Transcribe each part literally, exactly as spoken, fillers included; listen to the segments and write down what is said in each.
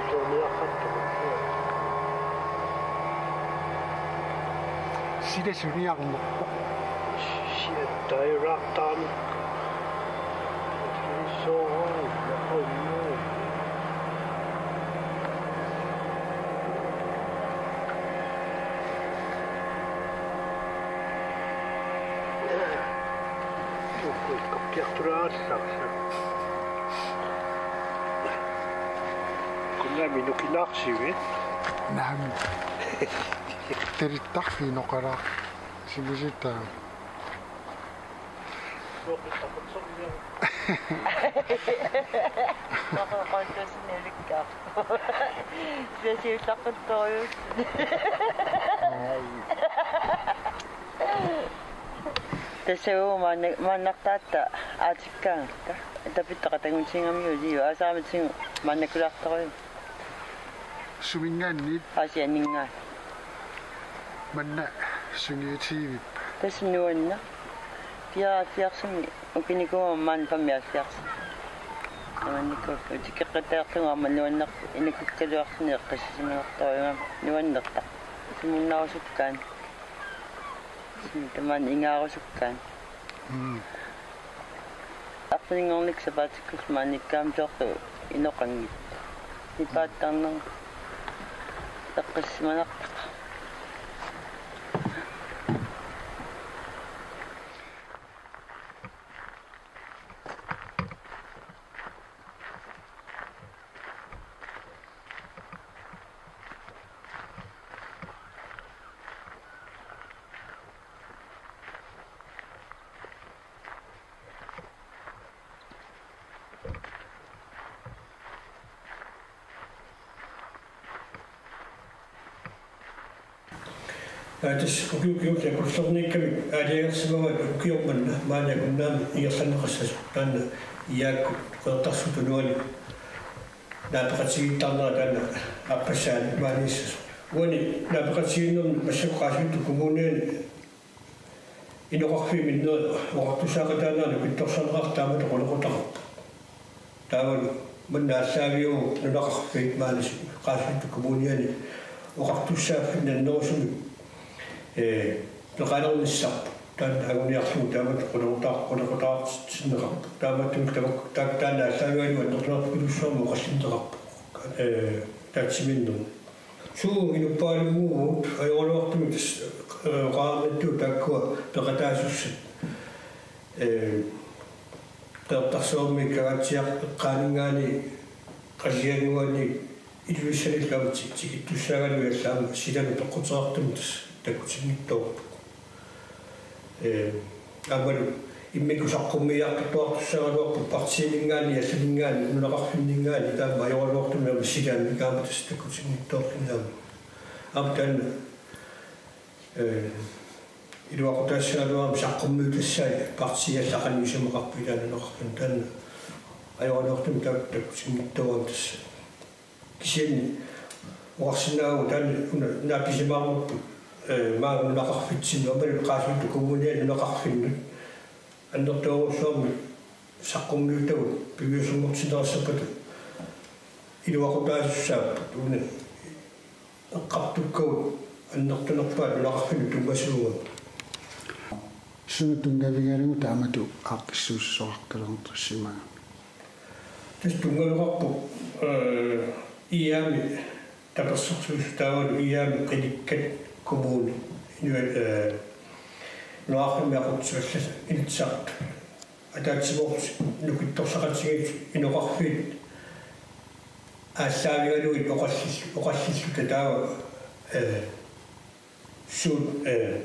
Tuuniaqqattugut. Sila suniarnerpoq. Sila tairaartaan. Soorlu. Tuukkuit koppiartulaarsaarsa. Kunnami nukinaarsivi. Naam. Terittarfinoqalaaq. Simusitaa. Soqutaqutsorniaruk. Soqutaqutsorniaruk. Sila siullaqquttorujussuuvoq. Tassa uuma maanna-, maannartaatta aatikkaangatta. Tapittaqatangutigamiuliu aasaamitigu maannakulaartorujuk. Suminngaanniit? Aasianninngaanniit. Manna sungiutivippa? Tassa nuanneq. Fireoghalvfjerdsimi ukinikuugama maani femoghalvfjerds. Nuanniku utikkeqqittarlugu aamma nuanneq inukikkaluarluni eqqissisimanartorujuugami nuannertaq. Simunnaarusukkaanni. Tamaani ingaarusukkaanni. Mm. Arfininngornikkut sapaatip-akunnera maaniikkaanni soorlu inoqanngitsoq. Nipaattarneq eqqissisimanartoq. Aa, tassa ukiut kingulliit akullerniikkamik aalajangersimavaat ukioq manna maani Akunnaami ingerlanneqassasoq, taanna Iaakkut Qeqertarsuup Tunuani naapeqatigiittarnera taanna aappassaani maaniissasoq. Uani naapeqatigiinnermi massakkut Qaasuitsup Kommuniani inoqarfiit minnerit oqartussaaqataanerat nukittorsarneqartut taamatut qulequtaqarput. Taavalu manna aallaaviuvoq nunaqarfiit maani Qaasuitsup Kommuniani oqartussaaffinni annerusumik, ee, peqalernissarput. Taanna anguniarlugu taamatut qulequta-, qulequtaqartitsinneqarpoq. Taamaattumik tamakku taakku taanna aallaavigalugu annertunerput pilussuarmik oqallinneqarpoq. Ee, ataatsimiinnermi. Suu, inuppaaluuvugut, ajoraluartumik tassa, ee, oqarnittut taakkua peqataasussat. Ee, Qeqertarsuarmi Kangaatsiaq eqqaaninngaanniit, Qasigiannguanniit, Ilulissanillu aamma ti-, tikittussaagaluit allat aamma silamik peqquteqartumik tassa takutinngitsoorput. Ee, aammalu immikkut saqqummiiaartortuartussaagaluarput partiininngaanniit, allaninngaanniit, nunaqarfinninngaanniit, taama ajoraluartumik aamma silamik aamma tassa takutinngitsoorluni aamma. Aamma taanna, ee, iluaqutaassagaluarami saqqummiutassaat partiit allat qanoq isumaqarput ilaanni nunaqarfinni, taanna ajoraluartumik taakku takutinngitsoorami tassa. Kisianni oqarsinnaavugut taanna una naapisimaarnerput, ee, maanga nunaqarfitsinnut, aammalu Qaasuitsup Kommuniani nunaqarfinnut annertoorujussuarmik saqqummiuttagut piviusunngortinneqassappata iluaqutaasussaapput, una eqqartukkagut annertunerpaat nunaqarfinnut tunngasuugami. Suna tunngavigalugu taamatut aaqqissuussisoqartalerneqassimagami? Tassa tunngaveqarpoq, ee, I A-mi tapersersuisut taavalu I A-mi qinikkat, kommunit, inuit, ee, nunaqarfimmi aqutsisut allat Inatsisartut. Ataatsimoorlutik nukittorsaqatigiittut inoqarfiit aallaavigalugit oqallill-, oqallilluta taava, ee, suut, ee,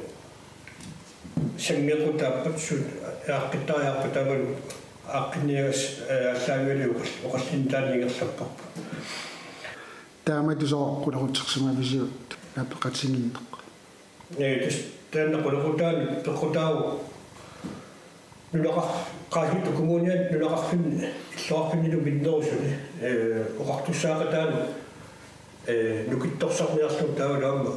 sanngequtaappat, suut aaqqittariaqarpat taavalu aaqqinniagassat, ee, aallaavigalugit oqall-, oqallinneq taanna ingerlapparput. Taamatut sooq qulequtersimavisiuk naapeqatigiinneq? Ee, tassa taanna qulequtaaneq peqqutaavoq nunaqar-, Qaasuitsup Kommuniani nunaqarfinni illoqarfinnilu minnerusuni, ee, oqartussaaqataanut, ee, nukittorsarniarlugu taavalu aamma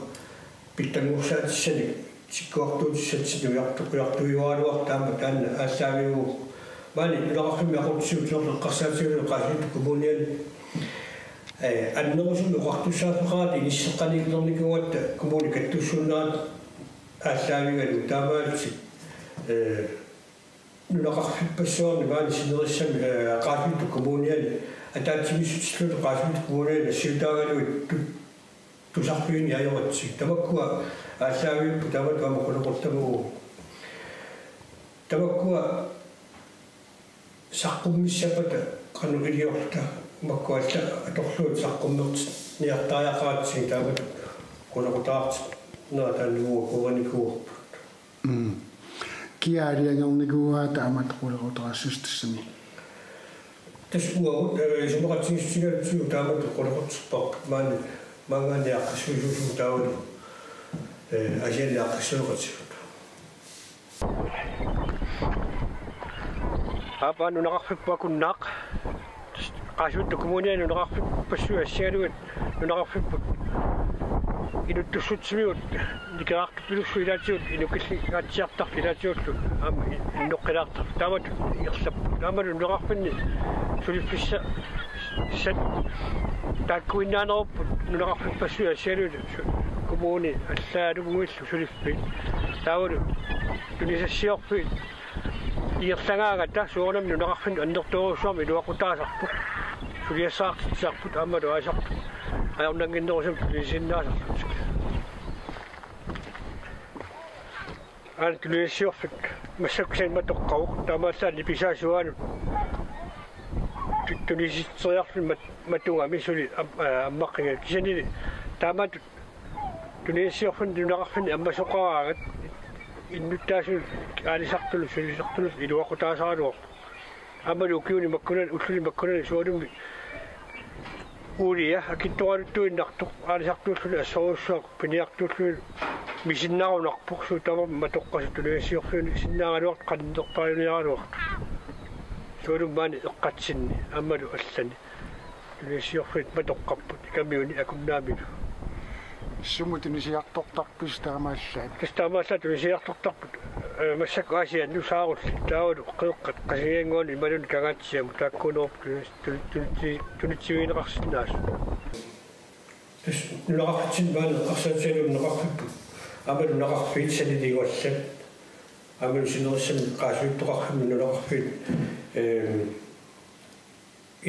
pitsanngortissanik tikkuartuutissatsinnik ujartu-, ujartuiuaraluartoq aamma taanna aallaaviuvoq. Maani nunaqarfimmi aqutsisut soorlu eqqarsaatigalugit Qaasuitsup Kommuniani Ee, annerusumik oqartussaaffeqarata inisseqqaliulernikuugatta kommuni kattussuunnerata aallaavigalugu taamaalillutik, ee, nunaqarfippassuarnik maani sinerissami, ee, Qaasuitsup Kommuniani ataatsimiissutillutik Qaasuitsup Kommuniani nassiutaagaluit tu-, tusarfiini ajoratsigit. Tamakkua aallaaviupput taamatut aamma qulequttamut. Tamakkua saqqummissappata qanoq iliorluta makkua alla atorlugu saqqummertinniartariaqaratsigit taamatut qulequtaqartinnerat taanna uagut akuerinikuuarput. Mm. Kia aalajangernikuu taamatut qulequtaqassasoq tassami? Tassa uagut, ee, isumaqatigiissutigalugu taamatut qulequtserparput maani maanngaanniit aaqqissuisuusugut taavalu, ee, Aasianni aaqqissueqatigut. Aap, nunaqarfipput akunnaaq. Qaasuitsup Kommuniani nunaqarfippassuit assigalugit nunaqarfipput inuttussutsimigut nikeraartuppilussuit ilaatigut inukkillingaatsiartartut ilaatigullu aamma innoqqilaartartut taamatut ingerlapput. Taamalu nunaqarfinni suliffissa- sat taakkuinnaanerupput nunaqarfippassuit assigalugit su-, kommuni allaalluunniillu suliffiit. Taavalu tunisassiorfiit ingerlagaangata soorunami nunaqarfinnut annertoorujussuarmik iluaqutaasarput. Suliassaartitsisarput aammalu aalisartut ajornannginnerusumik tunisisinnaasarlutik. Aana tunisassiorfik massakkut kisianni matoqqavoq, taamaallaat nipisaasuaanut tu-, tunisitseriarluni mat-, matugami suli am-, aa, ammaqqigami. Kisiannili taamatut tunisassiorfinni nunaqarfinni ammasoqaraangat innuttaasunut aalisartunut sulisartunut iluaqutaasaraluarpoq. Aammalu ukiuni makkunani, ulluni makkunani sualummik uulia akitsoraluttuinnartoq aalisartuulluni assorujussuaq piniartuulluni misinnarunarpoq, suut tamarmik matoqqasut tunisassiorfiusinnaagaluartut qanittorpaluniaraluartut. Sualummik maani eqqatsinni aammalu allani tunisassiorfiit matoqqapput Ikamiuni Akunnaamilu. Sumut tunisiartortarpisi taamaallaat? Tassa taamaallaat tunisiartortarput, ee, massakkut Aasiannut saarullit taavalu Qeeqqat Qasigiannguanut imaluunniit Kangaatsiamut taakkuunerupput tunis-, tun-, tun-, tun-, tunitsivigineqarsinnaasut. Tassa nunaqarfitsinni maani eqqarsaatigalugu nunaqarfipput aammalu nunaqarfiit saniliugallat aammalu sinerissami Qaasuitsuqarfimmi nunaqarfiit, ee,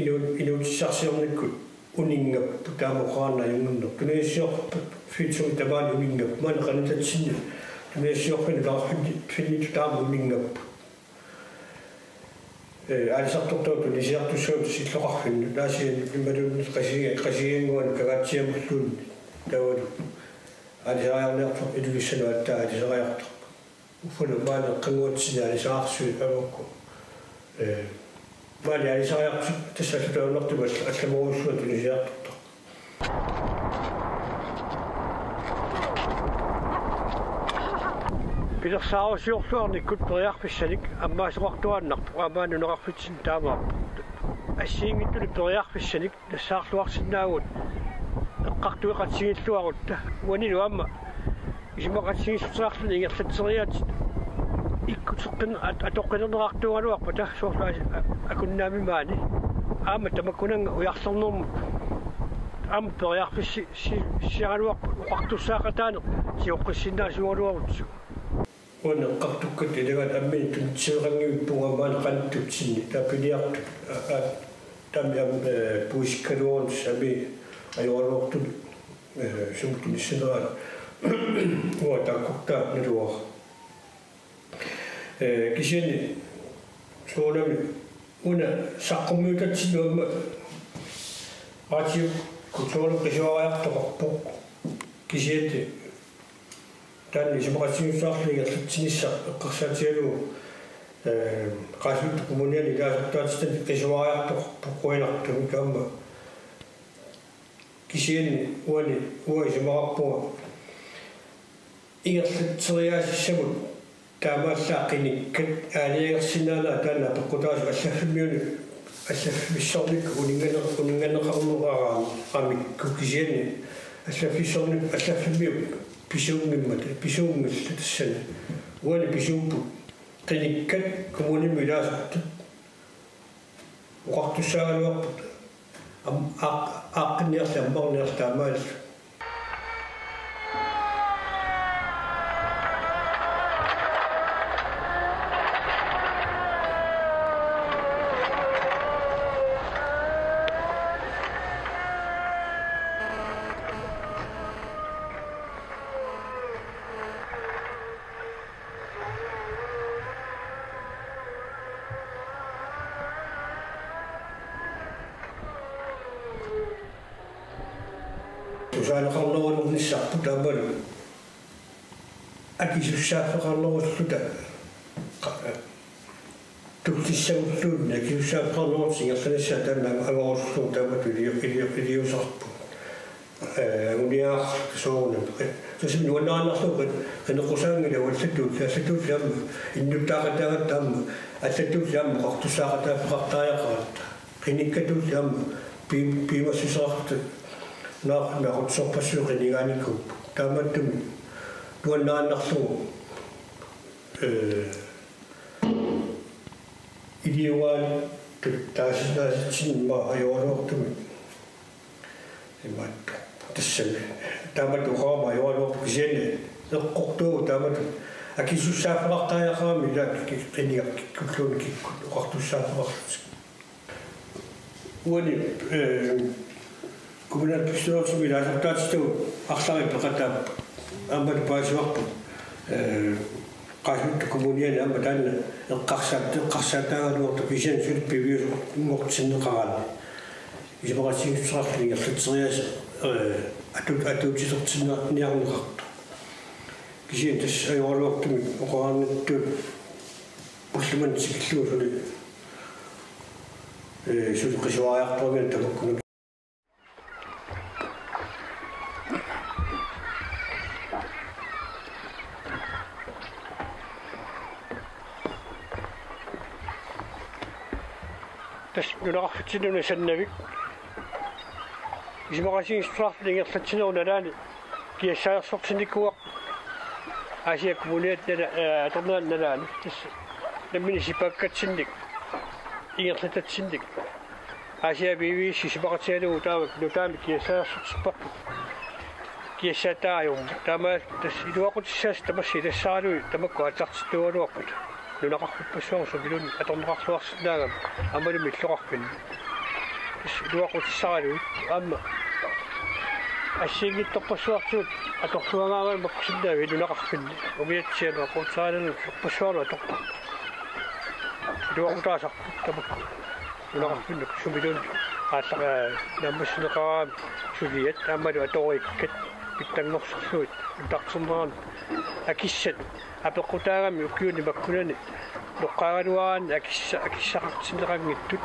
inu-, inuutissarsiornikkut uninngapput, taama oqarneq ajunnginneq. Tunisassiorfiit sumi tamaani uninngapput. Maani qanitatsinni tunisassiorfiit nunaqarfinni-, -finniittut taama uninngapput. Ee, aalisartortavut tunisiartussaapput illoqarfinnut, Aasiannut imaluunniit Qasigia-, Qasigiannguanut Kangaatsiamulluunniit. Taavalu aalisariarniartarput Ilulissanut aatsaat aalisariartarput. Uffalu maani eqqannguatsinni aalisariarsuit aamma ukku. Ee, maani aalisariartut tassa allatut ajornartumik alla-, allamorujussuaq tunisiartortarput. Pilersaarusiorluarnikkut periarfissanik ammaasoqartuaannarpoq, aamma nunaqarfitsinni taamaappoq. Assigiinngitsunik periarfissanik nassaarluarsinnaavugut eqqartueqatigiilluarutta. Uanilu aamma isumaqatigiissuteqarluni ingerlatseriaatsit ikkuteqqin-, at-, atoqqilerineqartuugaluarpata soorlu Aas-, a-, Akunnaami maani. Aamma tamakkunannga ujarlernermut aamma periarfissi-, si-, siaraluarput oqartussaaqataaneq tigoqqissinnaasuugaluarutsi. Uani eqqartukkatta ilagaat amminik tunitsiveqanngivippunga maani qanittutsinni taava piniartut, a-, a-, taama aamma, ee, puisikkaluarutut aamma ajoraluartut, ee, sumut tunissineraat. Uanga taakkortaa naluara. Ee, kisianni soorunami una saqqummiutatsinni aamma aatsaat kulturinut qisuariartoqarpoq. Kisianni taanna isumaqatigiissuteqarluni ingerlatsinissaq eqqarsaatigalugu, ee, Qaasuitsup Kommuniani ilaasortaatitani qisuariartoqarpoq qujanartumik aamma. Kisianni uani uanga isumaqarpunga ingerlatseriaasissamut taamaallaat qinikkat aalajangersinnaanerat taanna apeqqutaasut allaffimmiunut, allaffissornikkut uninnganne-, uninnganneqarneqaramikku kisianni allaffissornikkut allaffimmiut pisuunngimmata, pisuunngillat tassani. Uani pisuupput qinikkat kommunimi ilaasortat oqartussaagaluarput Am-, aaq-, aaqqinniarli ammarniarli taamaallu. Tusaaneqarnerulernissarput taamalu akisussaaffeqarnerulluta qa-, tullissagulluunniit akisussaaffeqarnerulluta ingerlanissaa taanna angorusullugu taamatut ilio-, ilio-, iliuusarput. Ee, anguniagaq soorunami. Tassa nuannaannarlugu qineqqusaanngilaq, allatulli, allatulli aamma innuttaaqataagatta aamma, allatulli aamma oqartussaaqataaffeqartariaqaratta. Qinikkatulli aamma pii-, piumassuseqartut naa-, naqutsorpassuit qinigaanikuupput. Taamaattumik nuannaannarlugu, ee, iliugaanittut taasisinnaasatsinnik ajoraluartumik. Imaattoq. Tassami. Taamatut oqarama ajoraluarpoq kisianni eqqortuuvoq taamatut akisussaaffeqartariaqarami ilaa ki-, qinigakkikkulluunniit kikkut oqartussaaffeqarlutik. Uani, ee, kommunalbestyrelsimi ilaasortaatitagut arlalinnik peqataappat. Aammalu paasivarput, ee, Qaasuitsup Kommuniani aamma taanna eqqarsaat-, eqqarsaataagaluartoq kisianni suli piviusunngortinneqaraanni. Isumaqatigiissuteqarluni ingerlatseriaaseq, ee, atu-, atuutsilertinniarneqartoq. Kisianni tassa ajoraluartumik oqarnittut pullamani tikillugu suli, ee, suli qisuariartuaannarluta tamakkununnga. Tassa nunaqarfitsinnut Sannavik. Isumaqatigiissuteqarluni ingerlatsinerup nalaani kiassaalersortinnikuuarput Aasiaat Kommuniata nala-, ee, atornerani nalaani. Tassa nammineq sipaakkatsinnik ingerlatatsinnik Aasiaat B B C isumaqatigalugu taava nutaamik kiassaalersortipparput. Kiassaataajummat. Taamaattoq tassa iluaqutissaasut tamassi ilassaralugit tamakku aallartittuugaluarput. Nunaqarfippassuarnut sumiluunniit atorneqarluarsinnaagami aammalumi illoqarfinni. Tassa iluaqutissaralugit aamma assigiinngitsorpassuartigut atorluagaangama makkusinnaavik nunaqarfinni. Umiatsianut aquutsaalanut sorpassuarnut atorput. Iluaqutaasarput tamakku. Nunaqarfinnut sumiluunniit aallar-, ee, naammassineqaraangat suliat aammalu atoriikkat pitsanngorsarlugit nutarternerannut akissat apeqqutaagami ukiuni makkunani noqqaagaluaraanni akissa-, akissaqartinneqanngitsut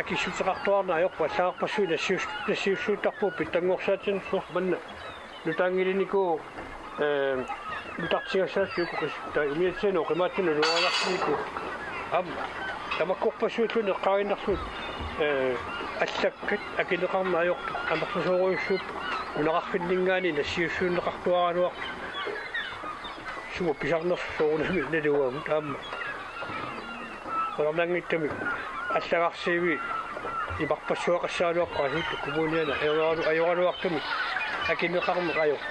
akissuteqartuarneq ajorput. Allagarpassuit nassius-, nassiussuuttarpugut pitsanngorsaatinut, soorlu manna nutaanngillinikuuvoq, ee, nutartigassaassutut qisuttaa umiatsianut oqimaatsunut iluariarsinikuuvoq. Aamma tamakkorpassuilluunniit eqqaaginnarlugit, ee, allakkat akineqarneq ajortut amerlasoorujussuupput, nunaqarfinninngaanniit nassiussuunneqartuaraluartut. Sumut pisarnersoq soorunami nalugaavut aamma. Qularnanngitsumik allagarsiiviit imarpassuaqassagaluarput Qaasuitsup Kommuniani ajoralu-, ajoraluartumik akineqarneq ajortut.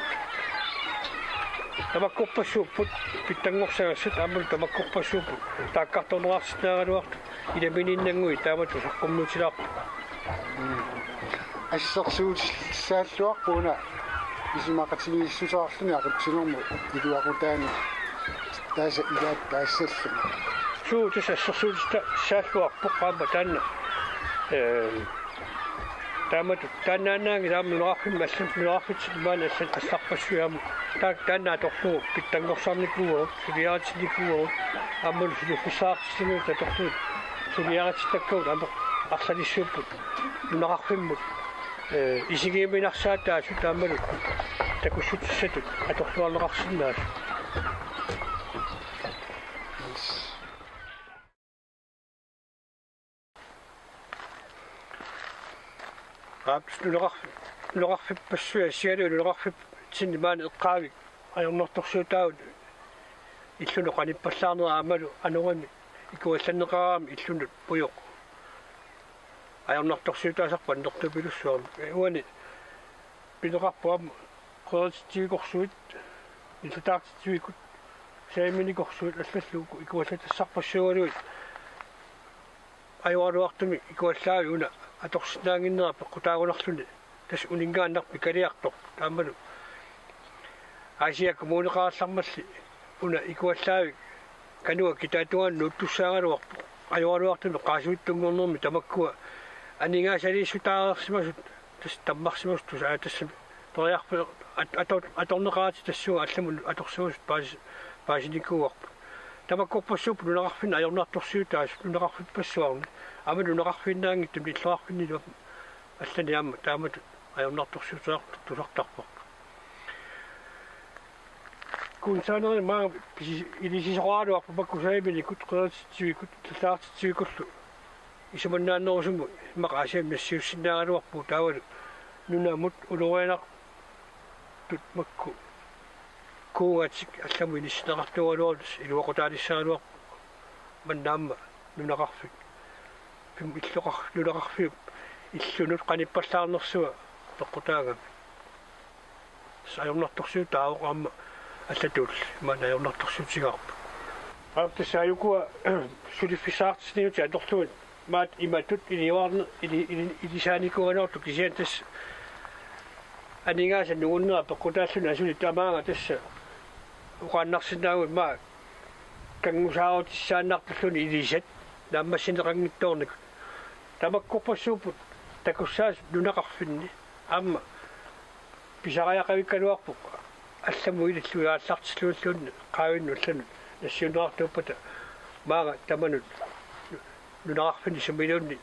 Tamakkorpassuupput pitsanngorsagassat aammalu tamakkorpassuupput taakkartorneqarsinnaagaluartut, ilaminiinnannguit taamatut saqqummiutilaarput. Assersuutissaalluarput una isumaqatigiissuteqarluni aqutsinermut iluaqutaani taasa ilaat taassalluni. Suu, tassa assersuutissaalluarpoq aamma taanna. Ee, taamatut taannaannaanngilaq aamma nunaqarfimmi allan, nunaqarfitsinni maani allan allarpassuit aamma taak-, taanna atorlugu pitsanngorsarnikuuagut, suliaritinnikuuagut, aammalu suliffissaqartitsinermut atorlugit suliaritittakkagut aamma arlalissuupput nunaqarfimmut, ee, isigiuminarsaataasut aammalu takussutissatut atorluarneqarsinnaasut. Aap, nunaqarfi-, nunaqarfippassuit assigalugit nunaqarfitsinni maani eqqaavik ajornartorsiutaavugut illunut qanippallaarnera aammalu anorami ikuallanneqarami illunut pujoq. Ajornartorsiutaasarput annertupilussuarmik. Uani pineqarpoq aamma qerititsivikorsuit, nillataartitsivikkut, saaminikorsuit allallu ikuallatassarpassuugaluit ajoraluartumik ikuallaavik una atorsinnaannginnera peqqutaagunarluni. Tassa uninngaannaq pikaliartoq taamalu. Aasiaat kommuneqarallarmalli una ikuallaavik Kanuga kitaatungaanut nuuttussaagaluarpoq. Ajoraluartumik qaasuitsunngornermi tamakkua aningaasaliissutaareersimasut tassa tammarsimasut tusaat tassami periarfeq at-, ator-, atorneqaratik tassunga allamut atorsimasut paas-, paasinikuuarput. Tamakkorpassuupput nunaqarfinni ajornartorsiutaasut nunaqarfippassuarni. Aamma nunaqarfiinnaanngitsumik illoqarfinnilu allani aamma taamatut ajornartorsiuteqartut tusartarparput. Kunsaanerit maanga pisi-, ilisisoqaraluarput makku saaminikkut, qerititsivikkut, nillataartitsivikkullu. Isumannaannerusumut immaqa Aasiannut nassiussinnaagaluarpugut taavalu nunamut ulorianartut makku kuugatik allamut inissinneqartuugaluarlutik iluaqutaalissagaluarput manna aamma nunaqarfik. Pim illoqar-, nunaqarfiup illunut qanippallaarnersua peqqutaagami. Tassa ajornartorsiutaavoq aamma allatulli, maanna ajornartorsiutigaarput. Aap tassa ajukua suliffissaartitsiniutit atorlugit maat imatut iliuarne-, ili-, ili-, ilisaanikuugaluartut kisianni tassa aningaasat nungunnera peqqutaalluni asuli tamaanga tassa oqaannarsinnaavugut maat kanngusaarutissaannartulluni ilisat naammassineqanngitsoornikut. Tamakkorpassuupput takussaasut nunaqarfinni aamma pisariaqavikkaluarpoq allamut ilillugu aallartillugilluunniit qaavinnut allanut nassiunneqartuuppata maanga tamanut nunaqarfinni sumiluunniit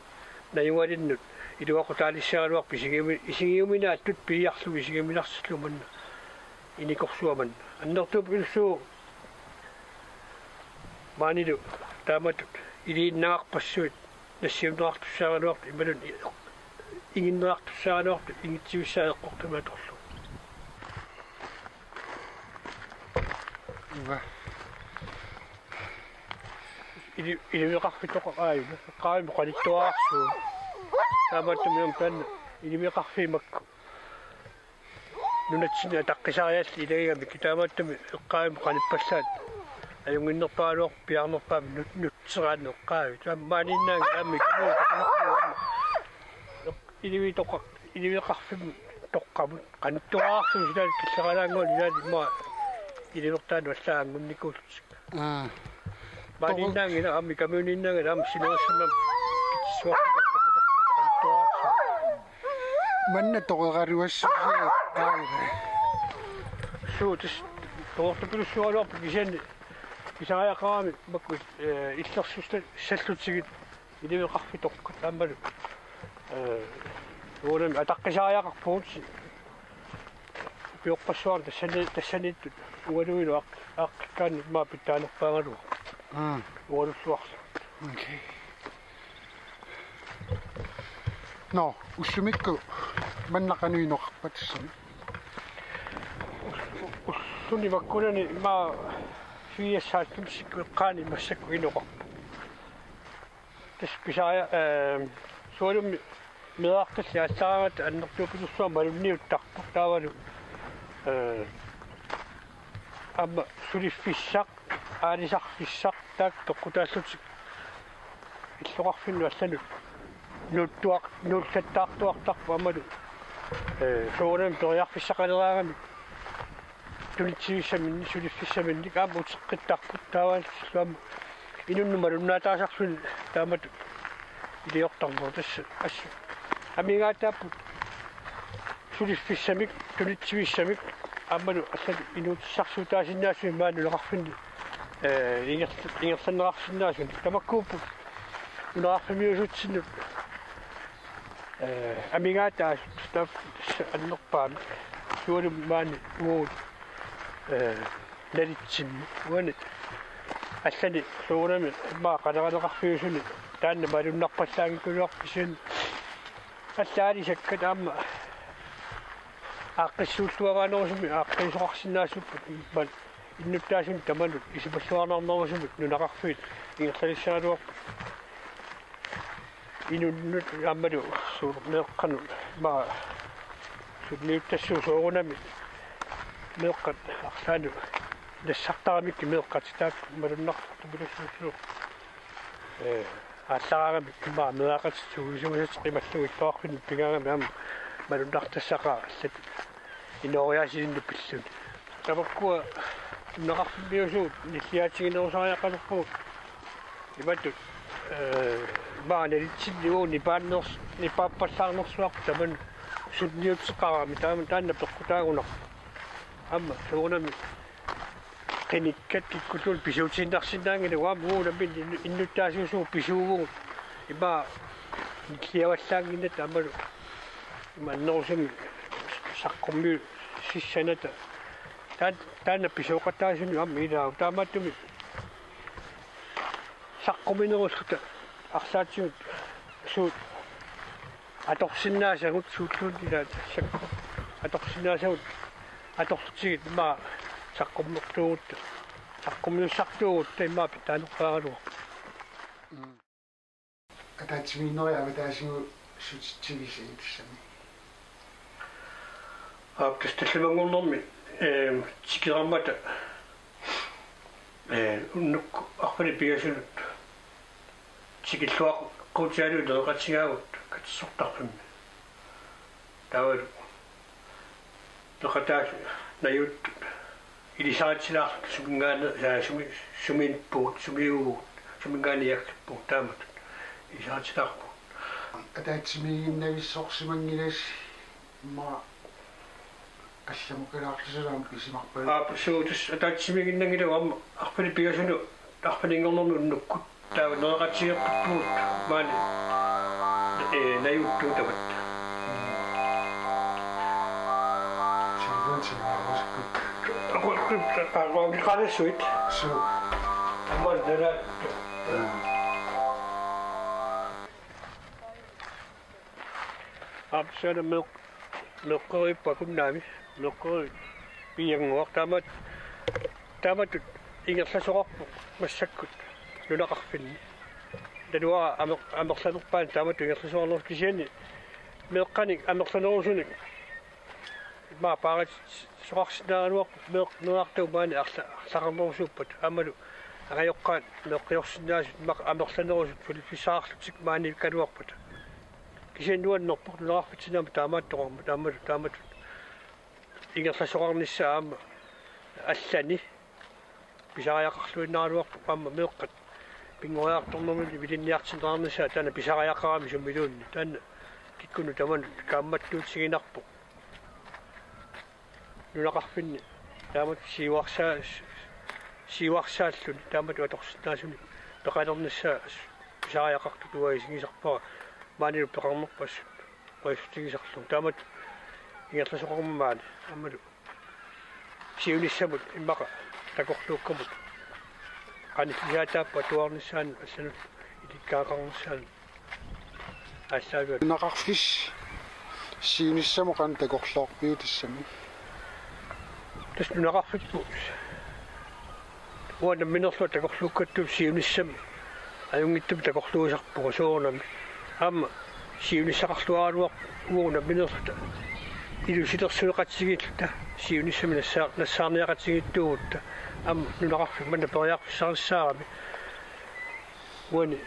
najugalinnut iluaqutaalissagaluarpoq isigiumi-, isigiuminaattut piiarlugu isigiuminarsillugu manna inikorsuaq manna. Annertupilussuuvoq maanilu taamatut iliinnagarpassuit nassiunneqartussaagaluartut imaluunniit iginneqartussaagaluartut ingitsivissaa eqqortumik atorlugu. Uanga. Ili-, iliveqarfitoqaq aajuna. Eqqaavimmi qanittuararsuuvoq. Taamaattumik aamma taanna iliveqarfiit makku nunatsinni ataqqisariallit ilagigamikku taamaattumik eqqaavimmi qanippallaat ajunnginnerpaaluarpoq piaarnerpaamik nut-, nutseraanni eqqaavik. Taamaaniinnaanngilaq aamma ikimuutoqunarpugut aamma. Ilivitoqaq, iliveqarfimmut toqqamut. Qanittuararsuuvoq silaanik killeqalaannguani ilaanni immaqa ilivertaanut allaat anngunnikuullutik. Aa. Maaniinnaanngilaq aamma ikamiunniinnaanngilaq aamma sinerissami kitsissuarfik takusarput qanittuararsuuvoq. Manna toqeraluassusia eqqaavai. Suu tassa toqortupilussuugaluarpoq kisianni pisariaqarami makku, eh, illersussallutigit iliveqarfitoqqat aammalu, eh, uunami ataqqisariaqarpugut ukiorpassuarni tassani-, tassaniittut ualuilu aq-, aaqqikkaanni immaqa pitsaanerpaagaluaq. Aa. Ualulluarlu. Okay. Nå, ullumikkut manna qanoq inoqarpa tassani? Ulluni makkunani immaqa fireoghalvfemsikkueqqaani massakkut inoqarpoq. Tassa pisaria, eh, sualummi meerartallit aallaraangata annertupilussuarmik malunniuttarpoq taavalu, eh, aamma suliffissaq, aalisarfissaq, taakku peqqutaallutik illoqarfinnut allanut nuuttuar-, nuullattaartuartarput aammalu, eh, soorunami periarfissaqaleraangamik tunitsivissaminnik, suliffissaminnik aamma uteqqittarput taavalu aamma inunnut malunnaataasarluni taamatut iliortarpoq tassa assut. Amigaataapput suliffissamik, tunitsivissamik aammalu allatut inuutissarsiutaasinnaasumik maani nunaqarfinni, eh, ingerl-, ingerlanneqarsinnaasunik. Tamakkuupput nunaqarfimmiusutsinnut, eh, amigaataasut taava tassa annerpaamik sualummi maani uagut, eh, nalitsinni. Uani allani soorunami immaqa qaleraneqarfiusuni taanna malunnarpallaanngikkaluarpoq kisianni allaalisakkat aamma aaqqissuulluarnerusumik aaqqiisoqarsinnaasuupput immaqa innuttaasunik tamanut isumaqarnerusumik nunaqarfiit ingerlalissagaluarput. Inunnut aammalu suuneq meeqqanut, ima sunniuttassuup soorunami meeqqat arlaannut nassartaramikkit meeqqat taakku malunnartartut pilussuussuuq. Ee, aallaraangami ima meeraqatit suusuusatik qimallugu illoqarfinni pigaangami aamma malunnartassaqaaq allat inooriaasilinnik pilluni. Tamakkua nunaqarfimmiusugut nilliaatiginerusariaqalerpugut imatut, ee, ima nalitsinni uagut nipaanners-, nipaappallaarnersuarput tamanna sunniuteqarami taama taanna peqqutaagunarpoq. Aamma soorunami qinikkat kikkulluunniit pisuutiinnarsinnaanngilagut aamma uagut nammineq innu-, innuttaasuusugut pisuuvugut ima nilliavallaannginnatta aammalu ima annerusumik saqqummiussissanata. Taan-, taanna pisooqataasunik aamma ilaasoq. Taamaattumik saqquminerussuta arlaatigut suut atorsinnaasagut suulluunniit ilaat sakku atorsinnaasagut atorlutigit ima saqqummertuugutta, saqqummiussartuugutta ima pitsaanerpaaraluarpoq. Ataatsimiinneri avataasigut sutitsigissi tassami? Aap, tassa tallimanngornermi, ee, tikerammata, ee, unnukkut arfineq-pingasunut tikilluaqquutigalugu nereqatigaagut katersortarfimmi. Taavalu peqataasut najuuttut ilisaritsilaarlutik suminngaanniit, ee, sumi-, sumiippugut, sumiuvugut, suminngaanniit iakkerpugut taamatut ilisaritsilaarpugut. Ataatsimiiginnavissorsimanngilasi ima allamukalaarlusilu aamma pisimarpagut. Aap, suu, tassa ataatsimiiginnanngilagut aamma arfineq-pingasunut arfininngornermi unnukkut. Taava nereqatigeeqqippugut maani, ee, najuuttugut tamatta. Telefon sinaarusikkut. Aqu-, aqu-, aqu-, qalassuit. Suu. Aamma nalaat. Aa. Aap, sunaana meeq-, meeqqerivipput Akunnaami, meeqqeriviup piiannguaq taamat-, taamatut ingerlasoqarpoq massakkut nunaqarfinni. Naluara amer-, amerlanerpaani taamatut ingerlasoqarnersoq kisianni meeqqanik amerlanerusunik ima paaritsisoqarsinnaagaluarpoq meeq-, meerartagut maani arla-, arlaqarnerusuuppat aammalu angajoqqaat meeqqiorsinnaasut ima amerlanerusut suliffissaqarlutik maaniikkaluarpata. Kisianni nuannerpoq nunaqarfitsinni aamma taamaattoqarmat aammalu taamatut ingerlasoqarnissaa aamma allani pisariaqarluinnaraluarpoq aamma meeqqat pinngoriartornermini ilinniartinneqarnissaat taanna pisariaqarami sumiluunniit taanna kikkunnut tamanut kaammattuutiginarpoq. Nunaqarfinni taamatut siuarsaa-, siuarsaalluni taamatut atorsinnaasunik peqalernissaa pisariaqartutut isigisarpara maanilu peqarnerpaasut uassutigisarlugu taamatut ingerlasoqarmat maani aammalu siunissamut immaqa takorluukkamut qanillisaataapput atuarnissaanut allanut ilikkagaqarnissaanut aallaavigalugu. Nunaqarfissi siunissamut qanoq takorloorpiuk tassami? Tassa nunaqarfipput uanga nammineerlunga takorluukkattut siunissami ajunngitsumik takorluuisarpunga soorunami. Aamma siunissaqarluaraluarpunga uagut nammineerluta ilusilersueqatigiilluta siunissami nassaa-, nassaarniaqatigiittuugutta aamma nunaqarfik manna periarfissarissaarami. Uani,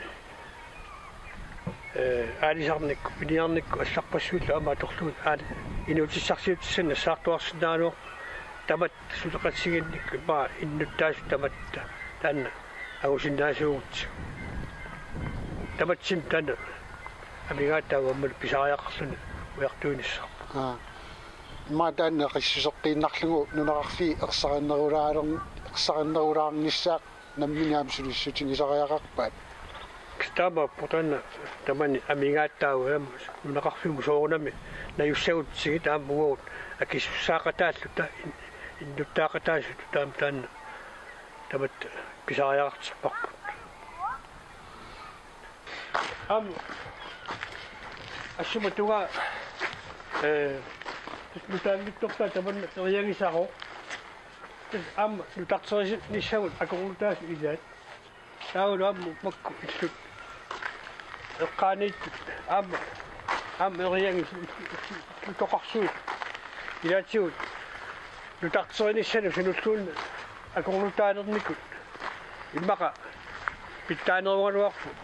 ee, aalisarnikkut, piniarnikkut allarpassuillu aamma atorlugit aali-, inuutissarsiutissanik nassaartuarsinnaagaluarput tamatta suleqatigiinnikkut immaqa innuttaasut tamatta taanna angusinnaasuugut. Tamatsinnut taanna amigaataagut aammalu pisariaqarluni ujartuinissaq. Aa. Immaqa taanna qissuseqqiinnarlugu nunaqarfiit ersarinnerulaarlern-, ersarinnerulaarnissaat nammineq aamma sulissutigisariaqarpaat. Taamaappoq taanna tamani amigaataagut aamma nunaqarfimmut soorunami najussagutsigit aamma uagut akisussaaqataalluta in-, innuttaaqataasut taama taanna tamatta pisariaqartipparput. Aamma assuma tungaa, ee, nutaanngitsortaa tamanna teriagisarooq. Tassa aamma nutarterinissamut akornutaasut ilaat. Taavalu aamma makku illut, Eqqaaniittut aamma aamma eriagit utoqarsuit ilaatigut nutarterinissanut sunulluunniit akornutaanernikut immaqa pitsaanerugaluarput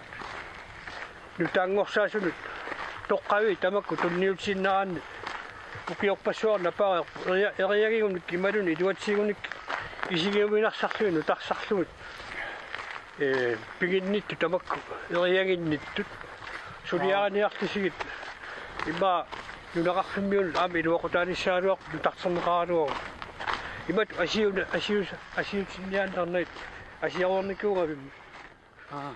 nutaanngorsaasunut toqqavii tamakku tunniutiinnaraanni ukiorpassuarni aperiarput eria- eriagigunik imaluunniit iluatsiigunik isigiuminarsarlugit nutarsarlugit ee piginnittut tamakku eriaginnittut suliariniarlusigit immaqa nunaqarfimmiunut aamma iluaqutaanissagaluarpoq nutarterneqaraluaruit imatut asiuna asius asiutinniaannarnagit asiaruarnikuugavimmi. Aa.